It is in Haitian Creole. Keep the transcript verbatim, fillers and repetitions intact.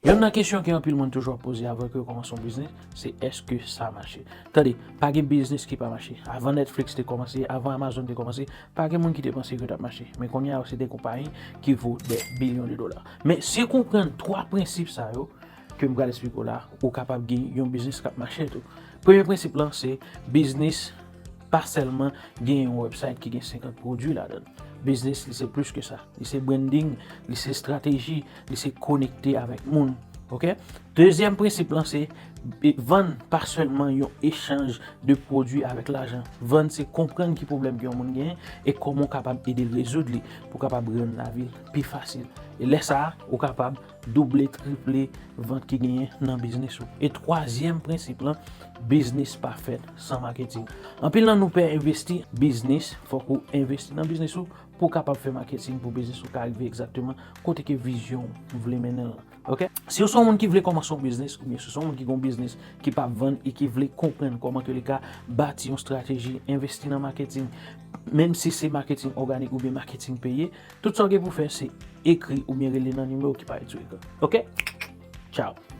Youn nan kesyon ke anpil moun toujou ap poze avan ke yo kòmanse yon biznis, se èske sa mache. Tande, pa gen biznis ki pa mache. Avan Netflix te kòmanse, avan Amazon te kòmanse, pa gen moun ki te panse ke yo t ap mache. Men kounye a yo se de konpayi ki vo dè bilyon de dola. Men si w konprann twa prensip sa yo ke m pral eksplike w la, ou kapab gen yon biznis k ap mache tou. Premye prensip lan se biznis pa sèlman gen yon website ki gen senkant pwodui ladan l. Biznis li se plis ke sa. Li se branding, li se estrateji, li se konekte avèk moun. Oke? Dezyèm prensip lan se e, vann pa sèlman yon echanj de pwodui avèk lajan. Vann se konprann ki pwoblèm ke yon moun genyen e kòman w kapab ede l rezoud li pou w kapab rann lavi l pi fasil. E lè sa a, ou kapab double, triple vant ki genyen nan biznis ou. E twazyèm prensip lan, biznis pa fèt san maketing. Anpil nan nou pè envesti biznis, fòk ou envesti nan biznis ou pou w kapab fè maketing pou biznis ou ka rive egzakteman kote ke vizyon ou vle mennen l lan. Oke? Si w se yon moun ki vle kòmanse yon biznis, oubyen si w se yon moun ki gen yon biznis ki p ap vann e ki vle konprann kòman ke li ka bati yon estrateji, envesti nan maketing, menm si se maketing òganik oubyen maketing peye, tout sa w gen pou fè se ekri oubyen rele nan nimewo ki parèt sou ekran. Oke? Tchao!